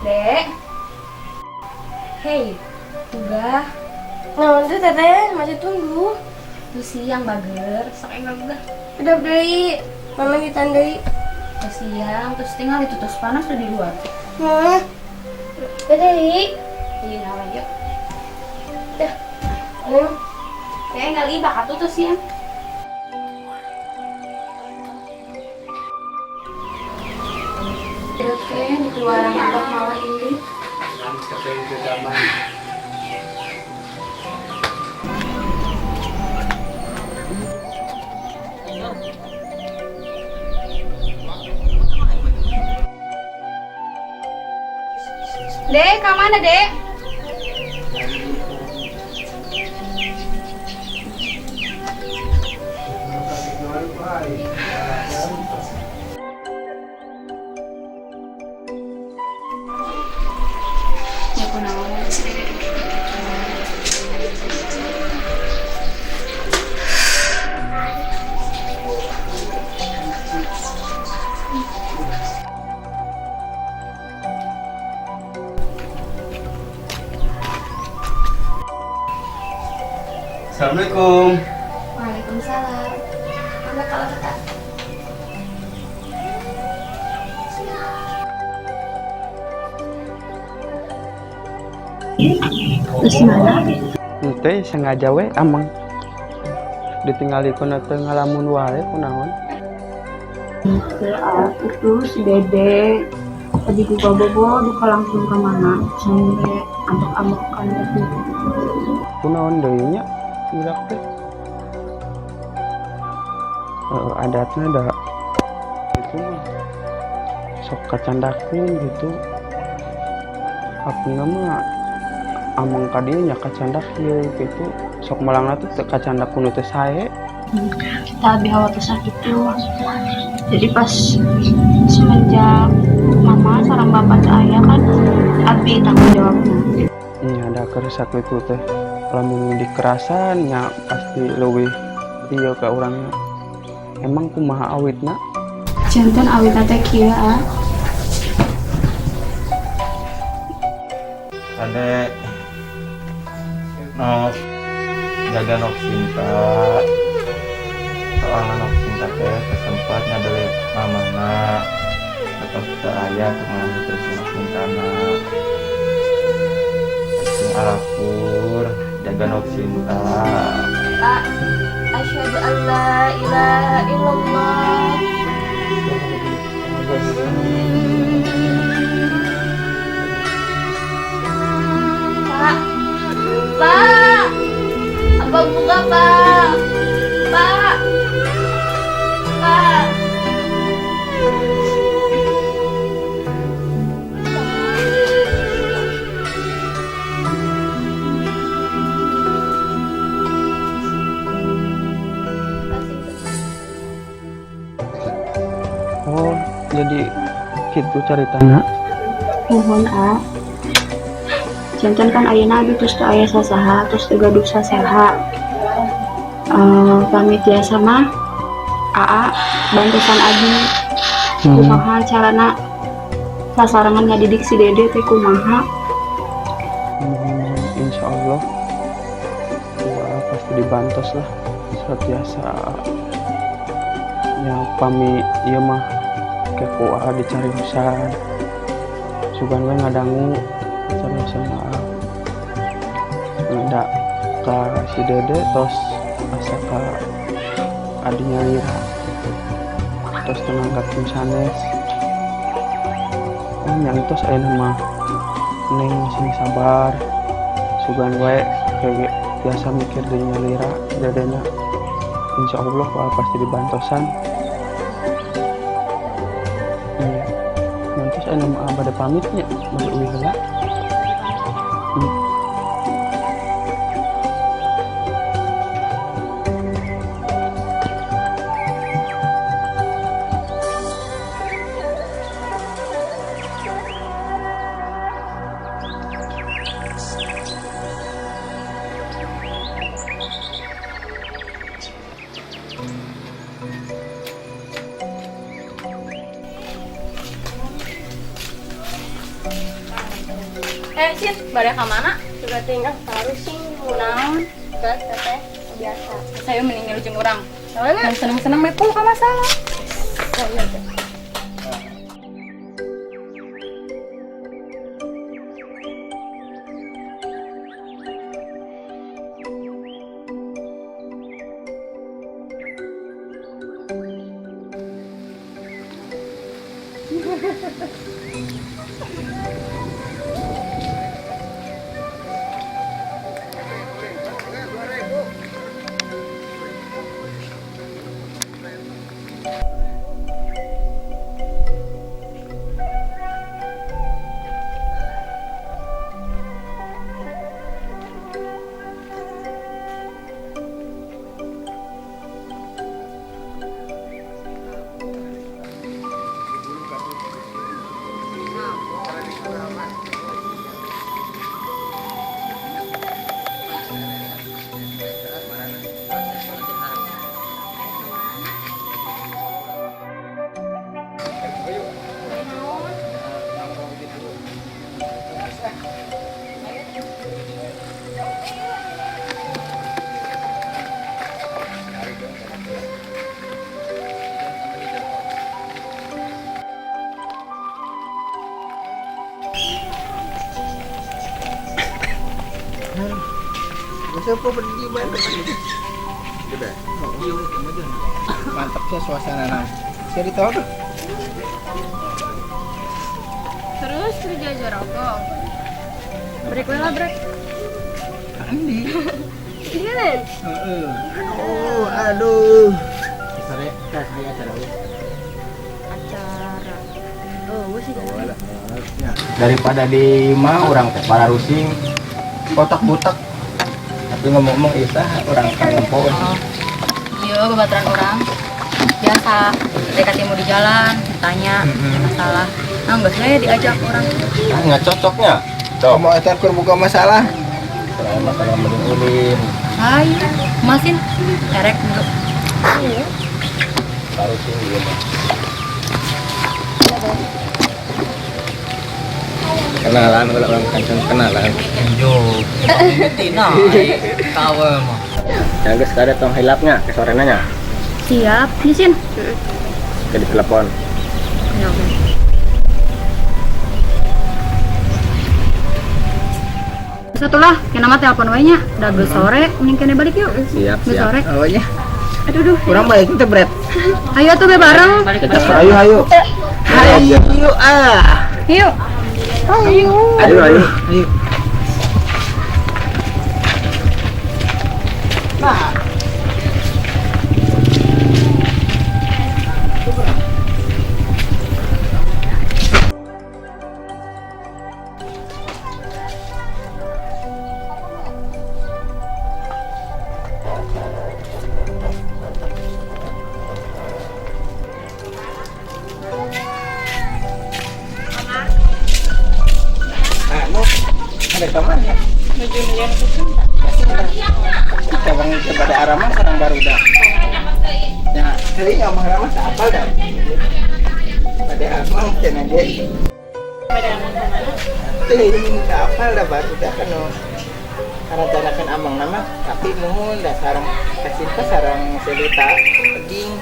Dek. Hei, udah. Nah, itu Teteh masih tunggu. Tuh siang bager, sok enggak udah. Udah beli, mama ditandai. Tuh siang, terus tinggal itu terus panas tuh di luar. Teteh. Iya, ngapain yuk. Dah. Kayak nggak libak atuh tuh siang. Oke, di keluaran abah malah ini. Dek, ke mana, Dek? Ya, kunaon si Dede duduk. Assalamualaikum. Waalaikumsalam. Mangga kalau kata. Terus mana? Ente sengaja we amang ditinggali kuna teu ngalamun wae, kunaon? Teu itu si Dede tadi juga bobo duka langsung ke mana sampai ambek-ambekan gitu. Kunaon deui nya budak teh? Adatna da itu mah sok kacandakeun gitu. Apna mah amang ka dieu nya kacandak ieu gitu. Sok malangna teh teu kacandak kudu teu sae. Kita lebih khawatir sakit tuh. Jadi pas semenjak mama sareng bapak teu aya kan abi tanggung jawabnya. Nya ada keur sakitu teh lamun dikerasan nya pasti leuwih ieu ka urangna. Emang kumaha awitna? Janten awitna teh kieu, ah. Ade Nok, jaga Nok Sinta, soalnya Nok Sinta teh kesempat ngadele mamana atau teu aya keur ngalanjutkeun si Nok Sintana. Sing alapur, jaga Nok Sinta. Pak, asyhadu an la ilaha illallah. Pak, Pak, apa buka, Pak? Pak, Pak. Oh, jadi gitu ceritanya. Mohon, ah. Janten kan ayeuna abi terus teu aya sasaha, terus teu gaduh sasaha. Pamit biasa mah Aa bantuan abi. Kumaha carana sasarengan ngadidik si Dede teh kumaha? Insya Allah wah, pasti dibantos lah setiasa ya. Pami ieu mah ke ku Aa dicariusan, sugan we ngadangu cariusan Aa da ka si Dede tos asa ka adinya lira tos tenanggap sanes. Oh, yang tos ayeuna mah, Neng, sing sabar, sugan we kayak Tiasa mikir deui nyalira jadina insya Allah wah, pasti dibantosan. Iya, nanti saya nama abah pamitnya masuk uih heula. Eh, Cit, balik ke mana? Juga tinggal taruh sih Naon? Ke teteh biasa. Saya mending ngelucin orang. Soalnya seneng-seneng mepu ka masalah. Mantap sih suasana nam. Saya ditahu tuh. Terus kerja rokok. Break lah break. Andi. Iya, Len. Heeh. Oh, aduh. Sore tes aya acara we. Acara. Oh, gue sih. Daripada di imah orang teh para rusing kotak butak. Tapi ngomong-ngomong isa orang kampung. Oh. Iya, babaturan orang. Biasa, mereka ketemu di jalan, ditanya masalah. Nah, enggak saya diajak orang. Ah, nggak cocoknya. Cok. Mau eta keur buka masalah. Soal masalah mending ulin. Hai, masin. Erek dulu. Parusing di imah. Kenalan ulah orang kancang kenalan. Yo, tina, tahu mah. Ya geus kada tong hilapnya ke sorenanya. Siap, Nisin. Ke di telepon. Ya, oke. Satu lah, yang nama telepon wae nya. Da geus sore, mending kene balik yuk. Siap, Geus siap. sore. Oh iya. Aduh, duh. Kurang balik teh berat. Ayo tuh be bareng. Ayo ayo. Ayo ah. Yuk. Ayo ayo. Ayo. Anu, ada teman ya? Cabang kepada Arama sarang barudak. Ya, teuing ngomong Arama apal dah. Pada Amang cenah ge. Teuing apal dah barudak kan karencanakeun Amang nama tapi muhun dah sarang kasinta sarang selita daging.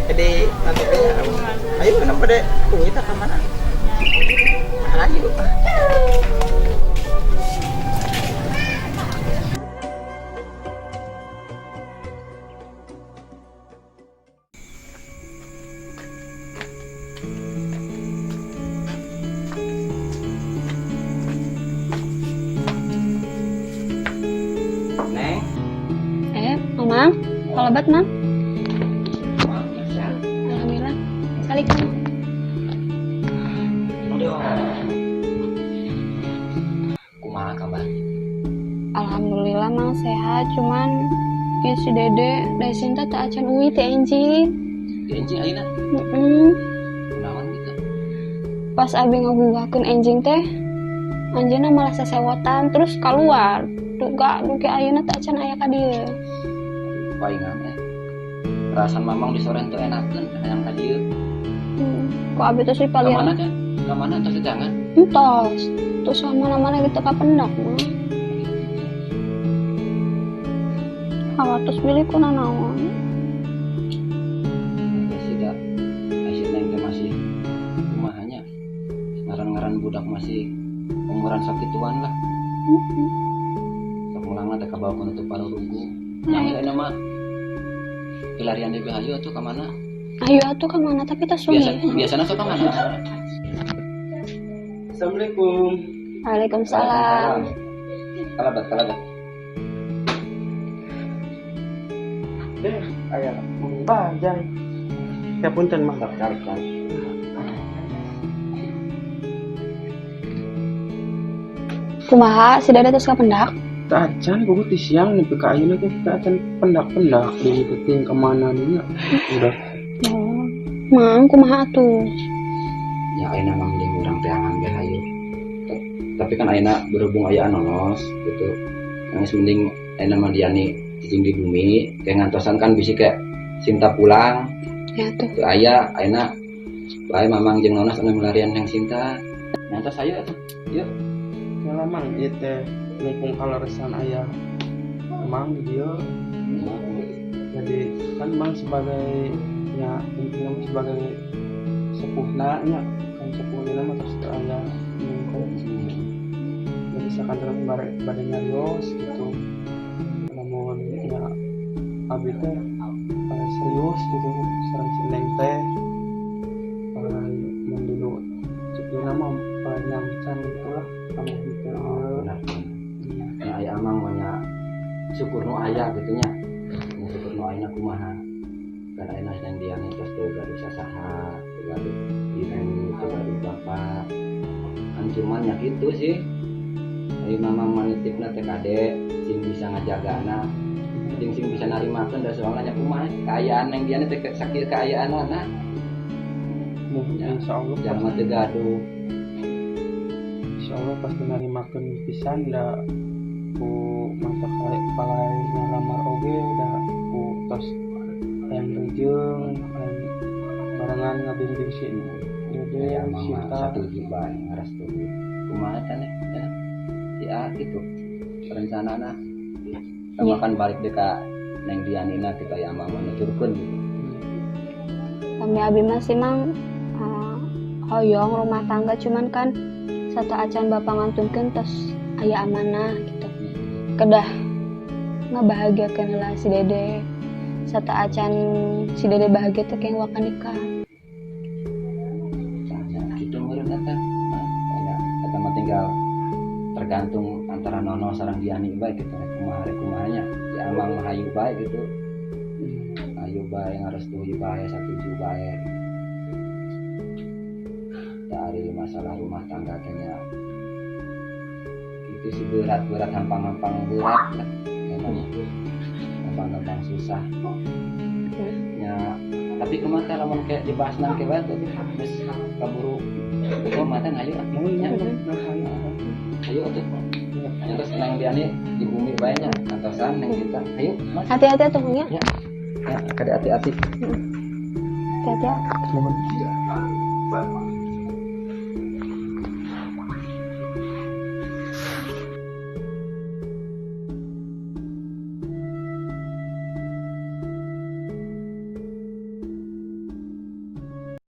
Jadi nanti aja. Ayo kenapa dek? Kita ke mana? Ayo. Kalebet, Mang. Sehat. Alhamdulillah. Salik, Mang. Aduh. Kumaha kabar? Alhamdulillah, Mang, sehat, cuman ya si Dede da Sinta teu acan uih teh enjing. Di enjing ayeuna? Heeh. Kunaon gitu? Pas abi ngagugahkeun enjing teh, anjeunna malah sesewotan terus keluar. Duga dugi ayeuna teu acan aya ka dieu. Paingan eh. Perasaan Mamang di sore teu enakeun hayang ka dieu. Ku abi teh sih Ka palian. mana kan? Ka mana tos jangan? Entos. Terus mana-mana gitu ka pendak mah. Hawatos bilih ku nanaon. Masih da si Neng teh masih kumaha nya. Ngaran-ngaran budak masih umuran sakituan lah. Sok mulangna teh kabawa ku nutup parurugu. Yang lain mah pilarian di hayu atuh ka mana? Ayo atuh ka mana, tapi tos Biasa wengi. Biasana sok ka mana? Assalamualaikum. Waalaikumsalam. Kalebet, kalebet. Eh, aya Mang Bajai. Ya punten, Mang. Kali kali. Kumaha si Dede tos kapendak? Teu acan, kuku ti siang nepi ka ayeuna teh teu acan pendak-pendak di penting kemana nih udah. Oh. Mang, kumaha atuh? Ya ayeuna mah mending urang teangan ge hayu. Tapi kan ayeuna berhubung aya Nonos gitu. Yang mending ayeuna mah Diani cicing di bumi, kayak ngantosan kan bisi kayak Sinta pulang. Ya tuh. Teu aya ayeuna bae Mamang jeung Nonos anu milarian yang Sinta. Ngantos ayo atuh. Yuk. Ya lah, Mang, ieu teh mumpung kaleresan aya Mang di dieu. Jadi kan Mang sebagai ya intinya mah sebagai sepuhna nya kan, sepuhna mah terus teu aya nunggu. Jadi sakantenan bare bade nyarios gitu, namun ya abi teh serius gitu sareng si Neng teh, mun dulu cipina mah nyangcan gitu lah kamu gitu. Oh, benar. Ya aya Amang mah nya syukur nu aya gitu nya. Nya syukur nu ayeuna kumaha. Kan ayeuna yang Diani terus teu gaduh sasaha, teu gaduh ibu, teu gaduh bapak. Kan cuman ya gitu sih. Ari Mamang mah nitipna teh kade sing bisa ngajagana, jeung sing bisa narimakeun, da soalnya nya kumaha kaayaan Neng Diani teh sakieu kaayaanana. Muhun. Ya. Insyaallah. Jalma teu gaduh. Insyaallah pasti narimakeun pisan da ku masa palai ngalamar oge da ku tos hayang rejeung hayang barengan ngabimbing si Dede. Ya Amang mah Sinta. Satuju bae, ngarestuju. Kumaha teh ya? Si A gitu rencanana sama Iya. kan balik deh ka Neng Dianina kita ya Amang mah nuturkeun gitu. Kami abi mah sih, Mang, hoyong rumah tangga, cuman kan satu acan bapak ngantunkeun tos aya amanah gitu. Kedah ngebahagiakeun heula si Dede. Satu acan si Dede bahagia teh kayak wakan nikah. Nah, ya, gitu meureun eta. Nah, ya, eta mah tinggal tergantung antara Nono sareng Diani bae gitu rek kumaha rek kumaha nya. Si Amang mah hayu bae gitu. Hayu bae, ngarestui bae, satuju bae. Dari masalah rumah tangga teh nya itu sih berat-berat, gampang-gampang berat lah namanya, gampang-gampang susah ya. Tapi kemarin teh lamun kayak dibahas nang kayak bae tuh geus kaburu oh matan hayu ah. Muhun. Nya. Hayu atuh. Ya, terus Neng Diani di bumi bae nya antosan Neng Sinta, hayu Mas. Hati-hati atuh nya. Ya, ya kade hati-hati. Hati-hati ya. Muhun.